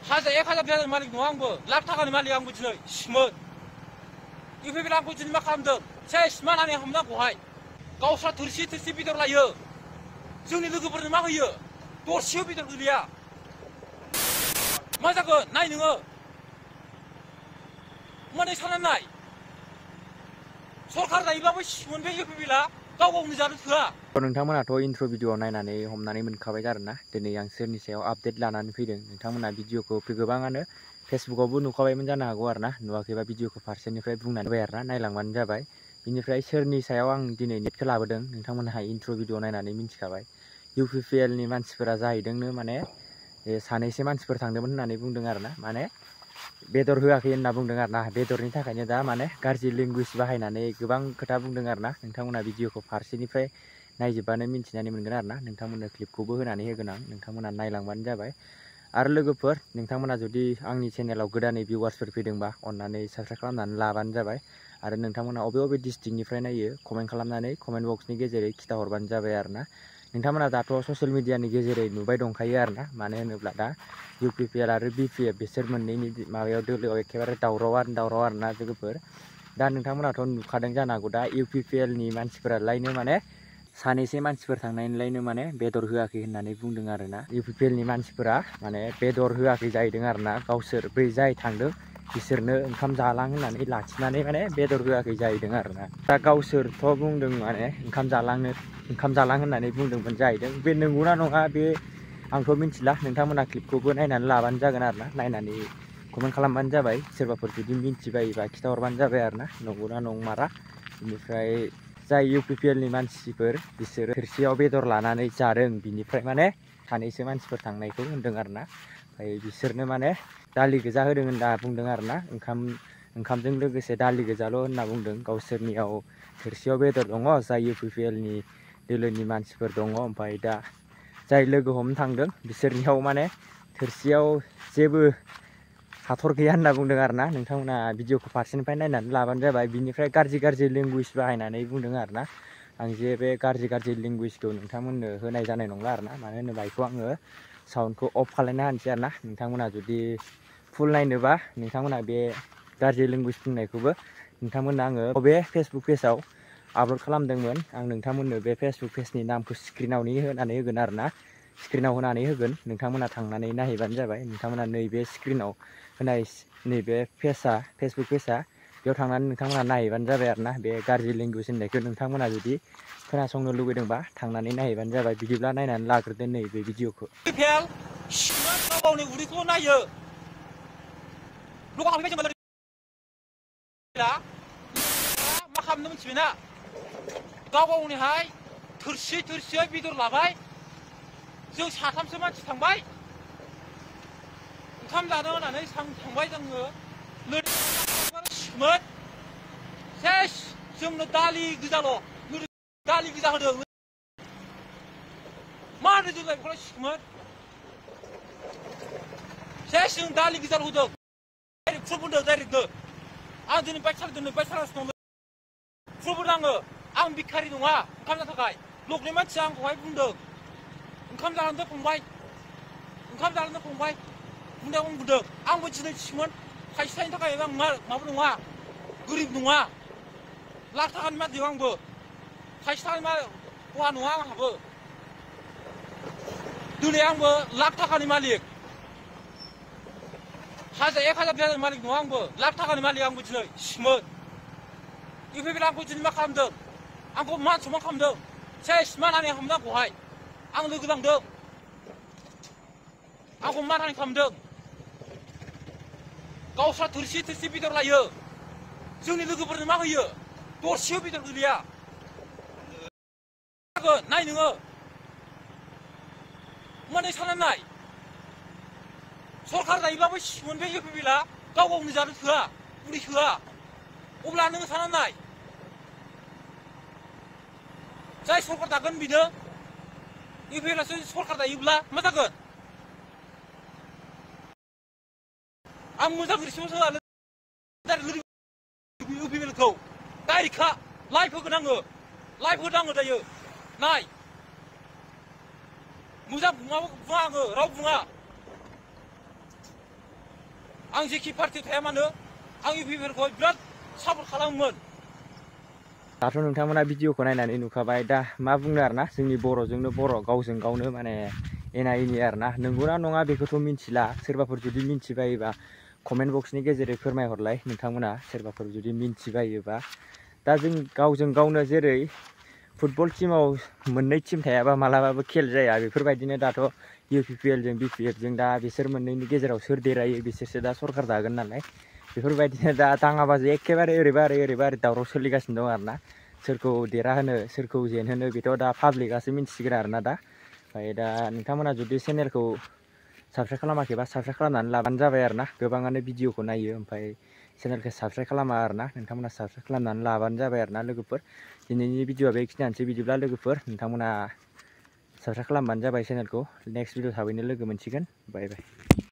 하자 1000 마리 노항부 랍타가니 말리 양부 지는 심은 이회비 양부 지는 막 함등 제 10만 안에 함나 고하이 가우스라 들시 비돌라요 जोंनि लोगोफोरनो मा होयो दरसेयाव बेदर गोलैया मा जागोन नाय नोङो माने साननानै नाय सरखार जायोब्लाबो सिमोन बे इउपिपिएलआ गाव गावनो जानो थोआ नोंथांमोनाथ' इन्ट्र' भिडिअ नायनानै हमनानै मोनखाबाय आरोना दिनै आं सोरनि सायाव आपडेट लानानै फैदों नोंथांमोना भिडिअखौ गोबाङानो फेसबुकावबो नुखाबायमोन जानो हागौ आरोना नुवाखैबा भिडिअखौ फारसेनिफ्राय बुंनानै होबाय आरोना नायलांबानो जाबाय बिनिफ्राय सोरनि सायाव आं दिनै नेटखौ लाबोदों नोंथांमोनहा इन्ट्र' भिडिअ नायनानै मिन्थिखाबाय इउपिपिएलनि मानसिफोरा जाहैदोंनो माने सानैसो मानसिफोर थांदोंमोन होननानै बुंदों आरोना माने बेदर होआखै होनना बुंदों आरोना बेदरनि थाखायनो दा माने गाज्रि लेंगुवेज बाहायनानै गोबां खोथा बुंदों आरोना नोंथांमोना भिडिअखौ फारसेनिफ्राय नायजोबबानो मिन्थिनानै मोनगोन आरोना नोंथांमोननो क्लिपखौबो होनानै होगोन आं नोंथांमोना नायलांबानो जाबाय आरो लोगोफोर नोंथांमोना जुदि आंनि चेनेलाव गोदानै भिउवार्सफोर फैदोंबा अन्नानै साबस्क्राइब खालामनानै लाबानो जाबाय आरो नोंथांमोना अबे डिस्ट्रिक्टनिफ्राय नायो कमेन्ट खालामनानै कमेन्ट बक्सनि गेजेरै खिथाहरबानो जाबाय आरोना नोंथांमोना दाथ' ससियेल मिडियानि गेजेरै नुबाय दंखायो आरोना मानो होनोब्ला दा इउपिपिएल आरो बिपिएफ बिसोर मोननैनि माबायाव दोलोआव एखेबारे दावराव आरोना लोगोफोर दा नोंथांमोनाथ' नुखादों जानो हागौ दा इउपिपिएलनि मानसिफोरालायनो माने सानैसो मानसिफोर थांनायनिलायनो माने बेदर होआखै होननानै बुंदों आरोना इउपिपिएलनि मानसिफोरा माने बेदर होआखै जाहैदों आरोना गावसोर बै जाय थांदों बिसोरनो ओंखाम जालां होननानै लाखिनानै माने बेदर होआखै जाहैदों आरोना दा गावसोरथ' बुंदों माने ओंखाम जालां होननानै बुंदोंमोन जाहैदों बे नंगौना नङा बे आंथ' मिथिला नोंथांमोना क्लिपखौबो नायनानै लाबानो जागोन आरोना नायनानै कमेन्ट खालामबानो जाबाय सोरबाफोर जुदि मिथिबायोबा खिथाहरबानो जाबाय आरोना नंगौना नंमारा बिनिफ्राय जाय इउपिपिएलनि मानसिफोर बिसोरो थोरसियाव बेदर लानानै जादों बिनिफ्राय माने सानैसो मानसिफोर थांनायखौ होनदों आरोना ओमफ्राय बिसोरनो माने दालि गोजा होदों होनना बुंदों आरोना ओंखामजों लोगोसे दालि गोजाल' होनना बुंदों गावसोरनियाव थोरसियाव बेदर दङ जाय इउपिपिएलनि दोलोनि मानसिफोर दङ ओमफ्राय दा जाय लोगो हमनो थांदों बिसोरनियाव माने थोरसियाव जेबो हाथर गैया होनना बुंदों आरोना नोंथांमोना भिडिअखौ फारसेनिफ्राय नायनानै लाबानो जाबाय बिनिफ्राय गाज्रि लेंगुवेज बाहायनानै बुंदों आरोना आं जे बे गाज्रि लेंगुवेजखौ नोंथांमोननो होनाय जानाय नंला आरोना मानो होनोबा बेखौ आङो साउन्डखौ अफ खालामना होनोसै आरोना नोंथांमोना जुदि फुल नायनोबा नोंथांमोना बे गाज्रि लेंगुवेज बुंनायखौबो नोंथांमोननो आङो बबे फेसबुक पेजाव आपल'ड खालामदोंमोन आं नोंथांमोननो बे फेसबुक पेजनि नामखौ स्क्रिनाव होनानै होगोन आरोना स्क्रिनाव होनानै होगोन नोंथांमोना थांनानै नायहैबानो जाबाय नोंथांमोना नैबे स्क्रिनाव होनाय नैबे फेसबुक पेजआ बेयाव थांनानै नोंथांमोना नायहैबानो जाबाय आरोना बे गाज्रि लेंगुवेज होननायखौ नोंथांमोना जुदि खोनासंनो लुबैदोंबा थांनानै नायहैबानो जाबाय बिदिब्ला नायनानै लाग्रोदो नैबे भिडिअखौ इउपिपिएल गाव गावनि उदैखौ नायो मा खालामनो मिथिबायना गाव गावनिहाय थोरसियै बेदर लाबाय जों साथामसो मानसि थांबाय ओंखाम जानो होननानै थांबाय जोङो सिमोन सेस जोंनो दालि गोजाल' दालि गोजा होदों मा होनो जोंलाय बेखौलाय सिमोन सेस जों दालि गोजाल' होदों डाइरेक्ट फुल बुंदों डाइरेक्टनो आं दिनै बाइक सालायगासिनो दं फुल बुंदों आं भिखारि नङा ओंखाम जानो थाखाय लकनि मानसिया आंखौहाय बुंदों ओंखाम जालांदो फंबाय बुंनायाव आं बुंदों आंबो दिनै सिमोन थाइसे थाइनि थाखाय आं माबा नङा गोरिब नङा लाख थाखानि मालिक आंबो थाइसे थाखानि खहा नङा आंहाबो दिनै आंबो लाख थाखानि मालिक हाजार 1000 मालिक नङा आंबो लाख थाखानि मालिक आंबो दिनै सिमोन इउपिपिएल आंखौ दिनै मा खालामदों आंखौ मान सनमान खालामदों सेस मानहानि खालामदों आंखौहाय आं लोगो लांदों आंखौ मानहानि खालामदों गावस्रा थोरसि बेदर लायो जोंनि लोगोफोरनो मा होयो दरसेयाव बेदर गोलैया नाय नोङो माने साननानै नाय सरखार जायोब्लाबो सिमोन बे इउपिपिएलआ गाव गावनो जानो थोआ उदै थोआ अब्ला नोङो साननानै नाय जाय सरखार दागोन बिनो इउपिपिएलआसो सरखार दायोब्ला मा जागोन आं मोजां रिसपन्स होआ इउपिपिएलखौ डाइरेक्टखा लाइभ होगोन आङो दायो नाय मोजां बुङा आङो राव बुङा आं जेखि पार्टियाव थाया मानो आं इउपिपिएलखौहाय बिराद सापर्ट खालामोमोन। दाथ' नोंथांमोना भिडिअखौ नायनानै नुखाबाय दा मा बुंनो आरोना जोंनि बर'जोंनो बर' गावजों गावनो माने एना एनि आरोना नंगौना नङा बेखौथ' मिन्थिला सोरबाफोर जुदि मिन्थिबायोबा कमेन्ट बक्सनि गेजेरै फोरमायहरलाय नोंथांमोना सोरबाफोर जुदि मिन्थिबायोबा दा जों गावजों गावनो जेरै फुटबल टीमाव मोननै टीम थायाबा मालाबाबो खेल जाया बेफोरबायदिनो दाथ' इउपिपिएलजों बिपिएफजों दा बिसोर मोननैनि गेजेराव सोर देरहायो बिसोरसो दा सरकार दागोन नालाय बेफोरबायदिनो दा दाङाबाजि एखेबारे ओरैबा ओरै दावराव सोलिगासिनो दं आरोना सोरखौ देरहाहोनो सोरखौ जेनहोनो बेथ' दा पाब्लिकआसो मिन्थिसिगोन आरोना दा ओमफ्राय दा नोंथांमोना जुदि चेनेलखौ साबस्क्राइब खालामाखैबा साबस्क्राइब खालामनानै लाबानो जाबाय आरोना गोबाङानो भिडिअखौ नायो ओमफ्राय चेनेलखौ साबस्क्राइब खालामा आरोना नोंथांमोना साबस्क्राइब खालामनानै लाबानो जाबाय आरोना लोगोफोर दिनैनि भिडिअआ बेखिनियानोसै बिदिब्ला लोगोफोर नोंथांमोना साबस्क्राइब खालामबानो जाबाय चेनेलखौ नेक्स्ट भिडिअ थाबैनो लोगो मोनसिगोन बाय बाय।